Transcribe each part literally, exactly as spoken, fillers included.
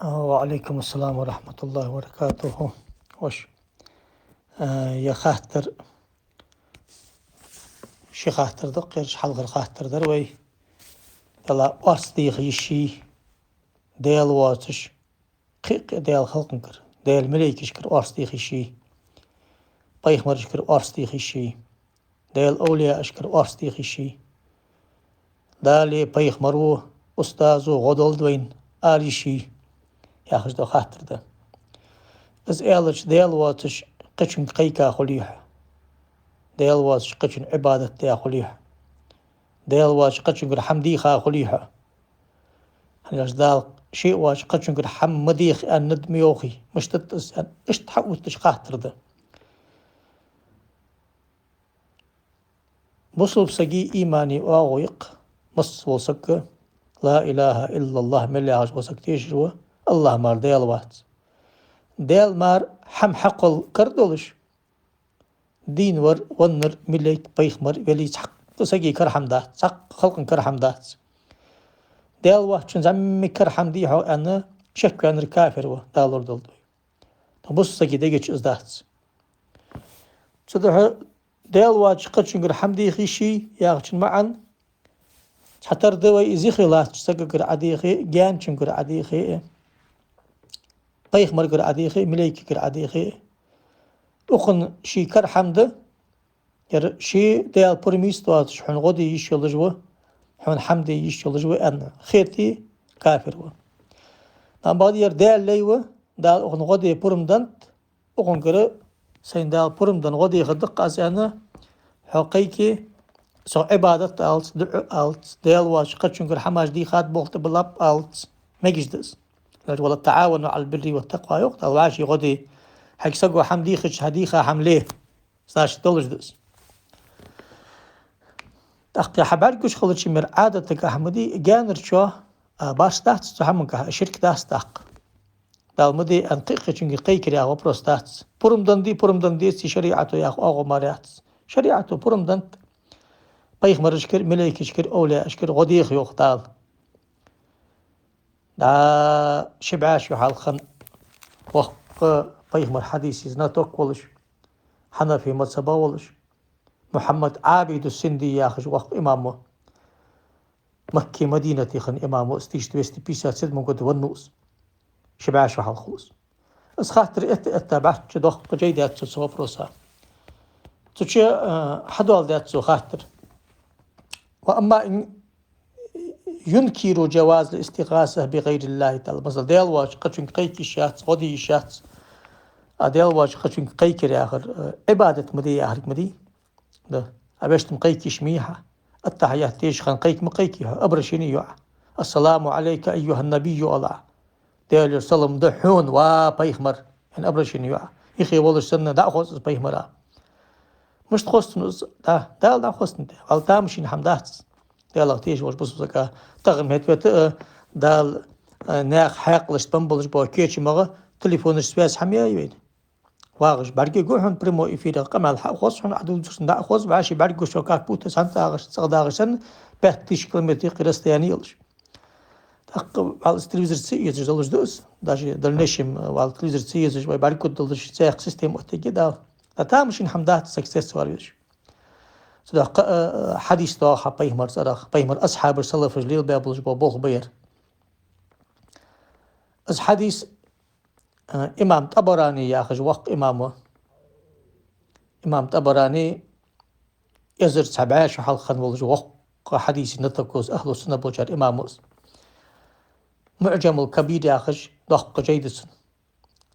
Ва Ӏалайкум ассалам ва рахьматуллахӀи ва баракатухӀ. Воаш. Э, ер хаттар, ши хаттар да-кх ераш, хьалхара хаттар дар вай. Далла орц деха йиш йий, Даьла воацаш, кхы-кхы Даьла халкъагара, Даьла малейкашкара орц деха йиш йий, пайхамарашкара орц деха йиш йий, Даьла овлияашкара орц деха йиш йий, Дала, пайхамаро, устазо гӀо долда вайна ала йиш йий, яхаш да хаттар да. Из аьлча, Даьла воацаш кхычунга кхайка хулий хьо? Даьла воацаш кхычун Ӏибадат даь хулий хьо? Даьла воацаш кхычунгара хӀама деха хулий хьо? ХӀана аьлча Дала ше воацаш кхычунгара хӀама ма деха аьннад ма йоахий, мишта да из аьнна, иштта хьаотташ хаттар да. Бусалба сага имана оагӀув я-кх, масса вола саг, ла илахӀа иллаллахӀ мел яхаш вола саг тешаш ва, АллахӀ мара Даьла вац. Даьла мара хӀама хьакхолла кара долаш, дийна вар, веннар, малейк, пайхамар, вели, цхьаккха сага кара хӀама дац, цхьаккха халкъа кара хӀама дац. Даьла воацачун зӀамига кара хӀама дий хьогӀ аьнна, шек ваьннар кафир ва, Дала лорадолда вай. Ткъа бусалба сага дега чу из дац. Цудухьа Даьла воацаш кхычунгара хӀама деха йиш йий яхачун маӀан: цхьатарра да вай из йихи латтача сагагара Ӏодехе, гаьначунгара Ӏодехе, пайхамарагара Ӏодехе, малейкагара Ӏодехе. Укхун ший кара хӀама да, ер ше Даьла пурам йист доацаш хьона гӀо де йиш йолаш ва, хьона хӀама де йиш йолаш ва аьнна хете, кафир ва. Амма бакъда ер Даьла лай ва, Дала укхун гӀо де пурам даннад, укхунгара сайна Дала пурам данна гӀо дехаргда-кх аз аьнна, хьо кхайке, цох Ӏибадат алац, дуӀа алац, Даьла воацаш кхычунгара хӀамаш дийхад болх тӀабиллаб алац, мегаш да из. Ва ла таӀавану Ӏалал бирри ва ттакъва йоах Дала, вӀаший гӀо де. Хьайга саго хӀама дийхача, хьа дийха хӀама ле. Значит, долаш да из. ТӀаккха хьа бӀаргагуш хилча мара Ӏадатагахьа ма дий, гаьнарчоа, а, барс дац цу хӀамангахьа, ширк дац тӀаккха. Дала ма де аьнна кхы-кхычунга кхайкар яха вопрос дац. Пурам даннадий, пурам даннадеций шариӀато яха оагӀув мара яц. ШариӀато пурам даннад пайхамарашкара, малейкашкара, овлияашкара гӀо деха йоах Дала. ДӀа ши бӀаь шу хьалха воккха пайхамара хьадиса знаток волаш, хьанафи мазхӀаба волаш, Мухьаммад Ӏабиду Синди яхаш воккха имам ва. Маккеи Мадинатеи хинна имам ва из, тысяча двести пятьдесят седьмом году венна ва из. Ши бӀаь шу хьалха ва из. Из хаттар этта-этта бӀарчча доккха жай даьд цо цу вопроса. Цу чу, э, хьадоаладаьд цо хаттар. وأما إن ينكر جواز الاستغاثة بغير الله تعالى. Масала, Даьла воацаш кхычунга кхайка йиш яц, гӀо де йиш яц. А Даьла воацаш кхычунга кхайкар яхар, э, Ӏибадат ма де яхилга ма дий. Да. А вешта-м кхайка йиш ма йий хьа. Аттахьият дешача хана кхайка ма кхайкий хьо, обращени ю Ӏа. «السلام عليك أيها النبي» оал Ӏа. Даьлера салам да хьона, ва пайхамар, аьнна обращени ю Ӏа. Юхе волаш санна дӀа а хоз из пайхамара. Мишта хоз цунна из? Да, Дала дӀахоз цунна. Валла тамашийна хӀама дац. Даьлах тешаш волча бусалба сага тахан хӀета-вета, э, Дала, э, наьха хьаькъалашца бан болаш бола кечамагӀа телефонаш связь хӀама яй вайна. ВагӀаш бӀаргагу хьона прямой эфирах, къамаьл хьа а хоз хьона, Ӏа дувцаршта дӀа а хоз, вӀаший бӀаргагуш капута, цхьан тӀагӀаш, цӀагӀа дагӀаш санна, пять тысяч километр юкъе расстояние йолаш. ТӀаккха валла из телевизор ца эцаш долаш да из. Даже в дальнейшем, э, валла телевизор ца эцаш, вай бӀаргагургдолаш цхьаькха система оттаергья Дала. ТӀаккха тамашийна хӀама дац саг цецвала везаш. Цудухьа, э, э, хьадис доагӀа хьа пайхамара цӀерах, пайхамара асхьабаш, салафаш лелабаь болаш бола болх ба ер. Из хьадис, э, имам ТӀабарани яхаш воккха имам ва. Имам ТӀабарани эзар цхьа бӀаь шу хьалха хинна волаш воккха хьадиса знаток ва из, ахӀлу сунна болчар имам ва из. «МуӀжамул Кабир» яхаш доккха жай да цун.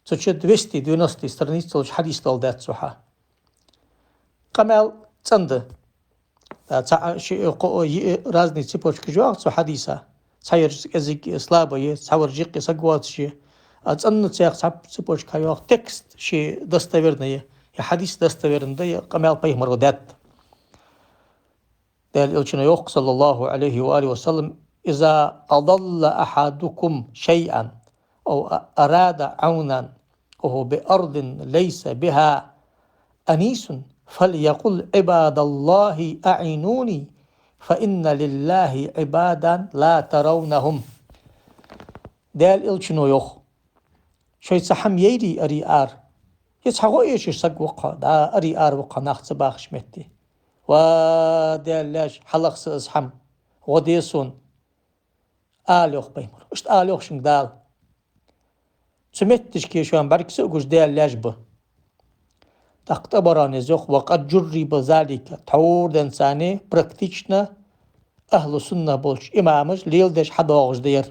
Цу чу двести девяностый страница йолаш хьадис доаладаьд цо хьа. Къамаьл цӀена да. Да, цхьа, шиъ, кхоъ, йиъ разный цепочкаш йоагӀа цу хьадиса. Цхьаярча кӀезига, слабый, цхьаварча юкъе саг воацаш. А цӀена цех цхьа цепочка йоагӀа. Текст ший достоверный я. Ер хьадис достоверный да, ер къамаьл пайхамара даьд. Даьла Элчано йоах, صلى الله عليه وآله وسلم: «إذا أضل أحدكم شيئا أو أراد عونا وهو بأرض ليس بها أنيس فليقل: عباد الله أعينوني فإن لله عبادا لا ترونهم». Даьла Элчано йоах, Шоайца хӀама яйрий аре ара? Е цхьа гӀо эшаш саг ва-кх хьо, дӀа аре ара ва-кх хьо нах ца бахача метте. Ва Даьла лаьш, хьалаха са из хӀама, гӀо де сона, ала йоах пайхамара. Иштта ала йоах шуга Дала. Цу метташка шоана бӀаргса а гуш Даьла лаьш ба. ТӀаккха ТӀабаранис йоах: «وقد جرب ذلك», тхьовра денз царна практично ахӀлу сунна болча имамаша леладеш хьадоагӀаш да ер.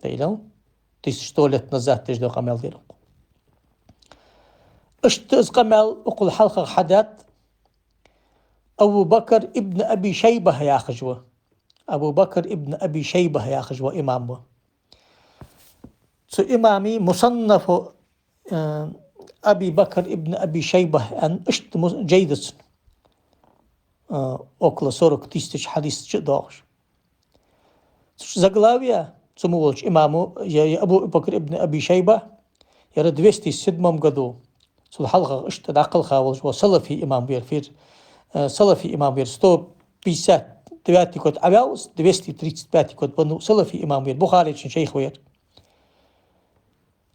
Дайла, тысяча сто лет назад деш да къамаьл дерг. Иштта из къамаьл укхул хьалхагӀа хьадаьд Абу Бакр ибн Аби Шайба яхаш ва. Абу Бакр ибн Аби Шайба яхаш ва имам ва. Цу имама мусаннаф, э, Аби Бакр ибн Аби Шайба аьнна иштта му-, жай да цун. Э, около сорок тысяч хьадис чу доагӀаш. Цу заглавие, цу мо волча имамо, е, е Абу Бакр ибн Аби Шайба, ер двести седьмом году, цул хьалха иштта дӀакхелха волаш вола салафи имам вар, фир, э, салафи имам вар, сто пятьдесят девятый год Ӏаваьв из, двести тридцать пятый год веннав, салафи имам вар, Бухаречун шайх вар.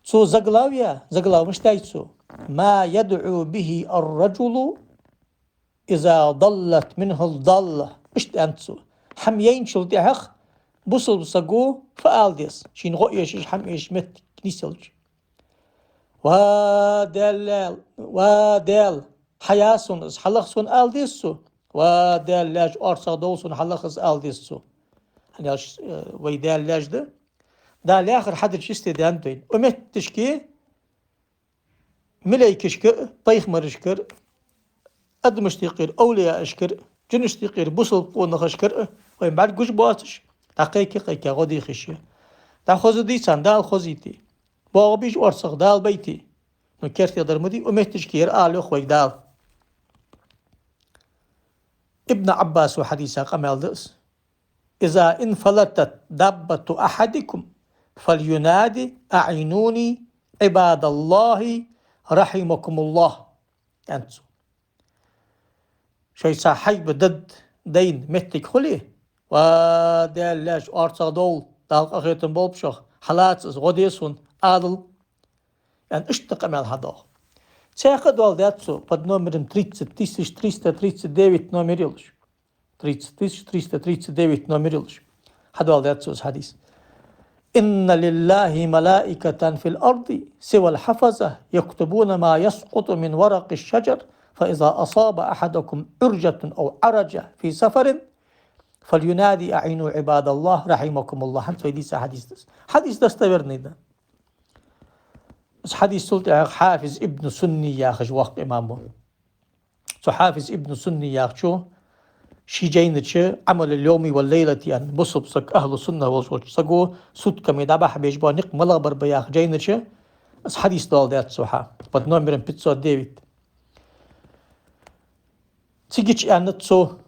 Цу заглавие, заглавие мишта даьд цо: «ما يدعو به الرجل إذا ضلت منه الضالة». Иштта аьннад цо. ХӀама яйначул тӀехьагӀа бусалба саго фу ала деза, шийна гӀо эшаш, хӀама эшаш моттиг нийсъелча. «Ва Даьла, ва Даьла, хьая сона из, хьалаха сона», ала деза цо. «Ва Даьла лаьш, орцагӀдовла сона, хьалаха из», ала деза цо. ХӀана аьлча, э, вай Даьла лаьш да. Дала яхар хьадича йисте даьннад вайна. Укх метташка малайкашкара, пайхамарашкара, адамашта юкъера, овлияашкара, жинашта юкъера, бусалба къонахашкара вайна бӀаргагуш боацаш, дӀакхайка-кхайка гӀо де хиш я. ДӀахоза дий царна, Дала хозийте. БоагӀа беза орцагӀ, Дала байте. Но керте дар ма дий, укх метташка ер ала йоах вайга Дала. Ибн Ӏаббаса хьадиса къамаьл да из: «إذا انفلتت دابة أحدكم فليناد: أعينوني عباد الله رحمكم الله», аьннад цо. Шоайца хьайба дад дайна моттиг хуле, «Ва Даьла лаьш, орцагӀдовла, Дала къахетам болба шох, хьалаца из, гӀо де сона», алал, аьнна, иштта къамаьл хьадоагӀа. Цхьаькха а доаладаьд цо, под номером тридцать тысяч триста тридцать девять номер йолаш. Тридцать тысяч триста тридцать девять номер йолаш. Хьадоаладаьд цо из хьадис: «إن لله ملائكة في الأرض سوى الحفظة يكتبون ما يسقط من ورق الشجر، فإذا أصاب أحدكم عرجة أو عرج في سفر فليناد: أعينوا عباد الله رحمكم الله». ХӀанз вай дийца хьадис да из. Хьадис достоверный да. Из хьадис, цул тӀехьагӀа Хьафиз ибн Сунни яхаш воккха имам ва. Цу Хьафиз ибн Сунни яхачо ший жайна чу «عمل اليوم والليلة» аьнна, бусалба саг, ахӀлу сунна волаш волча саго сутками дӀабахьа безаш бола никъ малагӀбар ба яха жайна чу из хьадис доаладаьд цо хьа, под номером пятьсот девять. Цигача аьннад цо,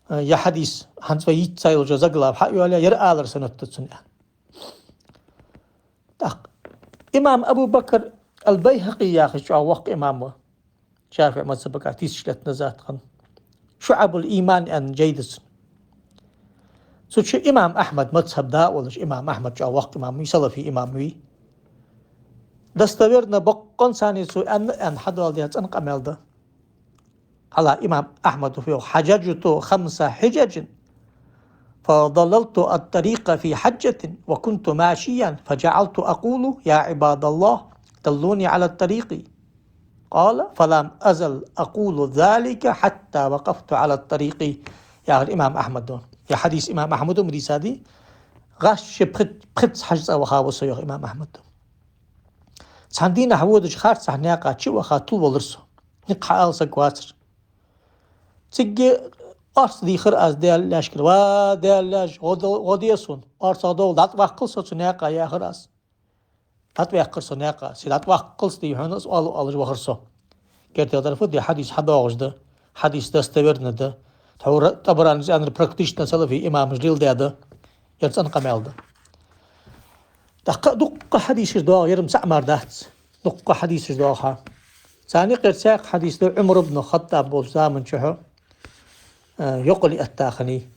э, ер хьадис, хӀанз вай йийца йолча заглаве хьа а йоалаяь, ер алар санна да цун аьнна. ТӀаккха имам Абу Бакр ал-БайхӀакъи яхаш чӀоагӀа воккха имам ва. ШафиӀий мазхӀабагахь тысяча лет назад хинна. «ШуӀабул-иман» аьнна жай да цун. Цу чу имам Ахьмада мазхӀаба да а волаш, имам Ахьмад чӀоагӀа воккха имам вий, салафи имам вий. Достоверно, боккъонца цо аьнна, аьнна хьадоаладаь цӀена къамаьл да. Хьажал, имам Ахьмада фу йоах: «حججت خمس حجج فضللت الطريق في حجة وكنت ماشيا فجعلت أقول: يا عباد الله دلوني على الطريق. قال: فلم أزل أقول ذلك حتى وقفت على الطريق». Яхар имам Ахьмада. Ер хьадис имам Ахьмада ма дийцадий. ГӀаш ше пхи-, пхицца хьажцӀа ваха ва со, йоах имам Ахьмада. Цхьан дийнахьа водача харцахьа наькъа чу а ваха тилвелар со. Никъ хьаала саг вацар. Цига орц дийхар аз Даьла лаьшкара: «Ва Даьла лаьш, гӀо-, гӀо де сона, орцагӀдовла, дӀатӀаваккхал со цу наькъа», яхар аз. ДӀатӀаваьккхар со наькъа, се дӀатӀаваккхалца дий хьона из оал оалаш вахар со. Кертера дар фу да, хьадис хьадоагӀаш да, хьадис достоверно да. Тхьовра ТӀабаранис аьннар практично салафий имамаша леладаь да. Ер цӀена къамаьл да. ТӀаккха дуккха хьадисаш доагӀа, ер-м цаӀ мара дац. Дуккха хьадисаш доагӀа хьа. Царна юкъера цхьаькха хьадис да Ӏумар ибн ХаттӀаб волча заман чухь, э, йокъал этта хиннай.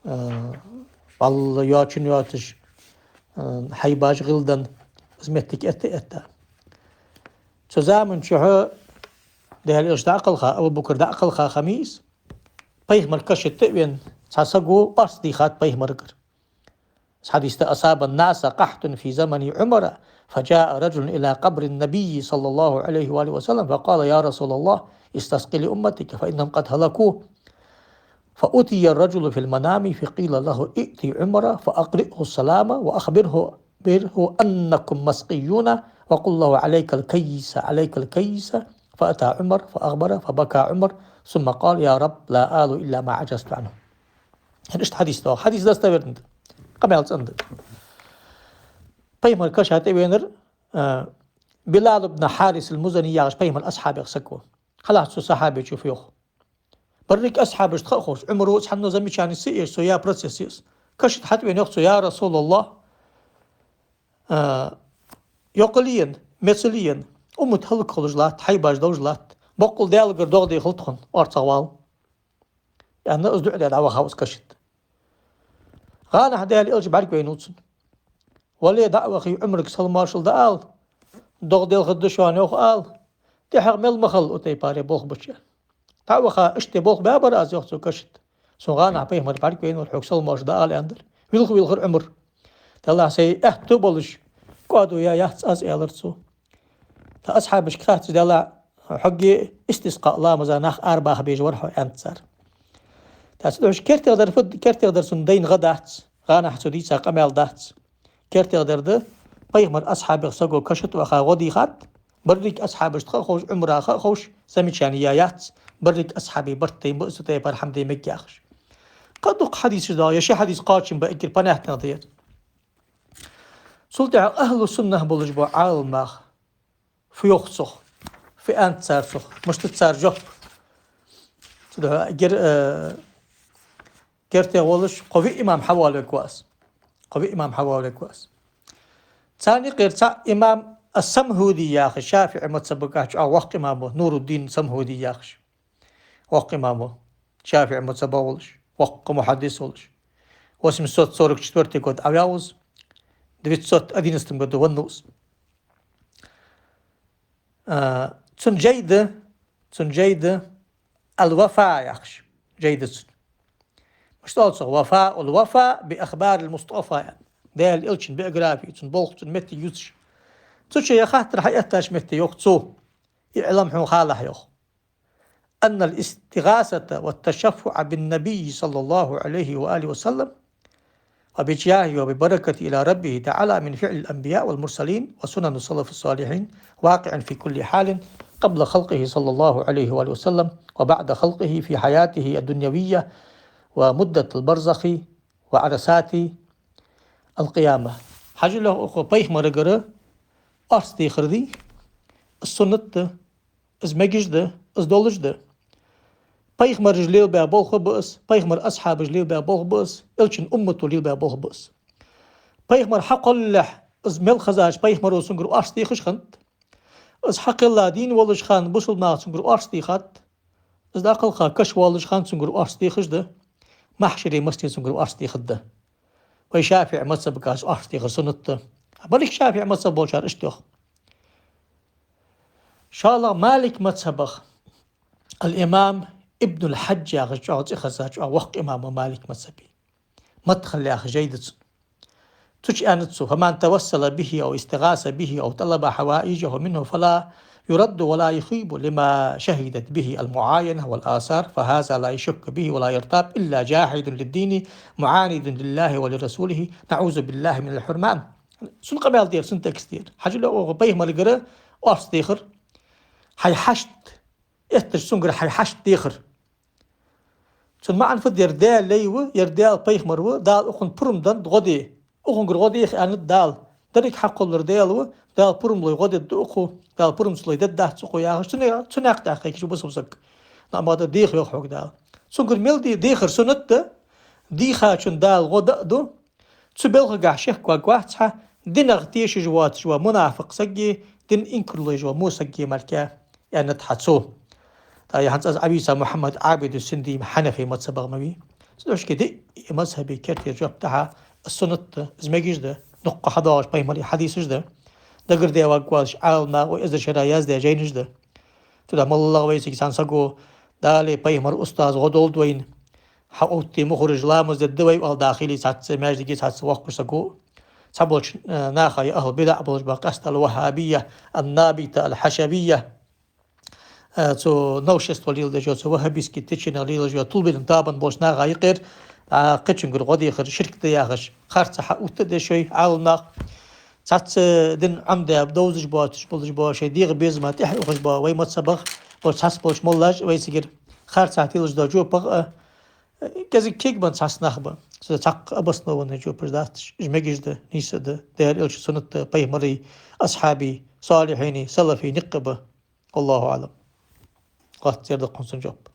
Э, валла, йоацаш, йоацаш, э, хьайбаш гӀилдан, из моттиг этта а этта. Цу заман чухь Даьла Элча дӀа а кхелха, Абу Бакр дӀа а кхелха ха ма йий из. Пайхамар каша тӀа а вена, цхьа саго орц дийхад пайхамарагара. Из хьадис да: «أصاب الناس قحط في زمن عمر، فجاء رجل إلى قبر النبي صلى الله عليه وآله وسلم فقال: يا رسول الله، استسق لأمتك فإنهم قد هلكوا.» فأتي الرجل في المنام فقيل له: ائت عمر فأقرئه السلام وأخبره، أخبره أنكم مسقيون، وقل له: عليك الكيس، عليك الكيس. فأتى عمر فأخبره فبكى عمر ثم قال: يا رب، لا آلو إلا ما عجزت عنه. Иштта хьадис да. Хьадис достоверный да. Къамаьл цӀена да. Пайхамар каша тӀа венар, а, Билал ибн Хьарис ал-Музани яхаш пайхамара асхьабех саг ва. Хьалха цу сахьабечо фу йоах. Берригача асхьабашта ха а ховш, Ӏумара цхьанне замечани ца еш, цо яь процесс я из. Каша тӀа хьатӀавена йоах цо: «Я РасулаллахӀ, а, йокъале а, мецале а, уммат хӀалакхулаш латт, хьайбаш довш латт. Боккъал Даьлагара догӀа дехалда тхона, орцагӀвала», аьнна, из дуӀа даь дӀавахав из каша тӀа. ГӀанахьа Даьла Элча бӀаргавайнав цунна. «Вале, дӀа а вахе, Ӏумарга салам-моаршал дӀаала, догӀа делхаргда шоана, йоах, ала. ТӀехьагӀа мел ма хила укх тайпара болх беча». ДӀа а ваха, иштта болх баь бар аз, йоах цо, каша тӀа. Сона гӀанахьа пайхамар бӀаргавайнавар, хьога салам-моаршал дӀаала, аьннадар. Вилха-вилхар Ӏумар. «Даллахь, сай аьттув болаш кӀоадо яь яц аз», аьлар цо. Тха асхьабашка хаьттача, Даллахь, хьогге истискъа ламаза нах арабаха безаш вар хьо, аьннад цар. ТӀаккха цу духьа кертера дар фуд, кертера дар цунна дайна гӀа дац, гӀанахьа цо дийца къамаьл дац. Кертера дар да, пайхамара асхьабех саго каша тӀа ваха гӀо дийхад, берригача асхьабашта ха а ховш, Ӏумара ха а ховш, замечани яь яц, берригача асхьабий барт тайна ба из, цу тайпара хӀама де мег яхаш. Кхы а дукха хьадисаш да, е ши хьадис кхоачам ба эггара понятно дар. Цул тӀехьагӀа ахӀлу суннах болаш бола Ӏаламнах фу йоах цох, фу аьннад цар цох, мишта да цар жоп. Цудухьа гер-, э, гертегӀа волаш кхо-виъ имам хьавоалавергва аз. Кхо-виъ имам хьавоалавергва аз. Царна юкъера цаӀ имам ас-Самхуди яхаш, ШафиӀий мазхӀабагахьа чӀоагӀа воккха имам ва, Нуруддин Самхуди яхаш. Воккха имам ва, ШафиӀий мазхӀабе волаш, воккха мухьаддис волаш. Восемьсот сорок четвёртый год Ӏаваьв из, девятьсот одиннадцатом году веннав из. А, цун жай да, цун жай да «Ал-Вафа» яхаш, жай да цун. Мишта оал цох? «Вафаул-Вафа би ахбарил-Мустафа», аьнна. Даьла Элчан биографи, цун болх, цун моттиг ювцаш. Цу чу ер хаттар хьаэттача метте йоах цо, «اعلم», хьона халахь, йоах, «أن الاستغاثة والتشفع بالنبي صلى الله عليه وآله وسلم وبجاهه وببركته إلى ربه تعالى من فعل الأنبياء والمرسلين وسنن السلف الصالحين، واقع في كل حال، قبل خلقه صلى الله عليه وآله وسلم وبعد خلقه، في حياته الدنيوية ومدة البرزخ وعرصات القيامة». Хьажал, йоах, укх пайхамарагара орц дехар дий, из суннат да, из мегаш да, из долаш да. Пайхамараш лелабаь болх ба из, пайхамара асхьабаша лелабаь болх ба из, Элчан уммато лелабаь болх ба из. Пайхамар хьакхоллалехь, из мел хезача пайхамаро цунгара орц дехаш хиннад. Из хьакхелла дийна волча хана бусалба наха цунгара орц дийхад. Из дӀакхелха каша воаллача хана цунгара орц дехаш да. Махьшаре массане цунгара орц дехаргда. Вай ШафиӀий мазхӀабагахьа орц дехар суннат да. Берригача ШафиӀий мазхӀаб болчар иштта йоах. ШоллагӀа Малик мазхӀабах ал-имам Ибнул-Хьадж яхаш чӀоагӀа цӀи хеза, чӀоагӀа воккха имам ва Малик мазхӀабе. «Мадхал» яха жай да цун. Цу чу аьннад цо: «فمن توسل به أو استغاث به أو طلب حوائجه منه فلا يرد ولا يخيب لما شهدت به المعاينة والآثار، فهذا لا يشك به ولا يرتاب إلا جاحد للدين معاند لله ولرسوله، نعوذ بالله من الحرمان». Цун къамаьл да ер, цун текст да ер. Хьажал, укх пайхамарагара орц дехар, хьай хьашт эттача цунгара хьай хьашт дехар. Цун маӀан фуд? Ер Даьла лай ва, ер Даьла пайхамар ва, Дала укхунна пурам деннад гӀо де. Укхунгара гӀо деха аьннад Дала. Деррига хьакхоллар Даьла ва, Дала пурам лой гӀо дергда укхо, Дала пурам ца лой дергдац укхо яхаш, цу наькъа, цу наькъа тӀа кхайкаш ва бусалба саг. Но амма Дала деха йоах хьога Дала. Цунгара мел де-, дехар суннат да, дийхачун Дала гӀо дан а ду, цу белхагахьа шек варгвац хьа, динах тешаш воацаш вола мунафикъ саг а, дин инкарло еш вола во саг а мара, аьннад хьа цо. ТӀаккха хӀанз аз Ӏавийца Мухьаммад Ӏабиду Синди Хьанафий мазхӀабах ма вий. Цу дошке диъ мазхӀабе кертера жоп да хьа, из суннат да, из мегаш да, дукха хьадоагӀаш пайхамара хьадисаш да. Дагарде ваггвазаш Ӏаламнаха вай эзар шера яздаь жайнаш да. Цудухьа моллагӀа вай цига цхьан саго, Даьла, пайхамара, устаза гӀо долда вайна, хьаоттаде ма хураш, ламаз дергда вай, аьле, дӀахийла цхьацца маьждиге цхьацца воккхача саго. Цхьаболча, э, наха, я ахӀлу бидӀа болаш ба, къаьстта аль-ваххабийя, ан-набита, аль-хьашавийя, э, цу новшество леладеш йола, цу ваххабистски течениех лелаш йола тилабенна тоабан болча наха юкъера, а, кхычунгара гӀо дехар ширк да яхаш, харцахьа оттадеш вай Ӏаламнах. Цхьацца дин Ӏомадаь довзаш боацаш болаш бола, шоай дегӀа безама тӀехьа ухаш бола вай мазхӀабах болча цхьаболча моллаша вай цигара харцахьа телаш дола жоп а, кӀезига кегабенна цхьацца нах ба. Цу цхьаккха обоснованный жопаш дац уж, уж мегаш да, нийса да, Даьла Элчан суннат да, пайхамарий, асхьабий, солихьиний, салафий никъ ба. Аллаху аӀлам. Лоацца ер да-кх хӀанз цун жоп.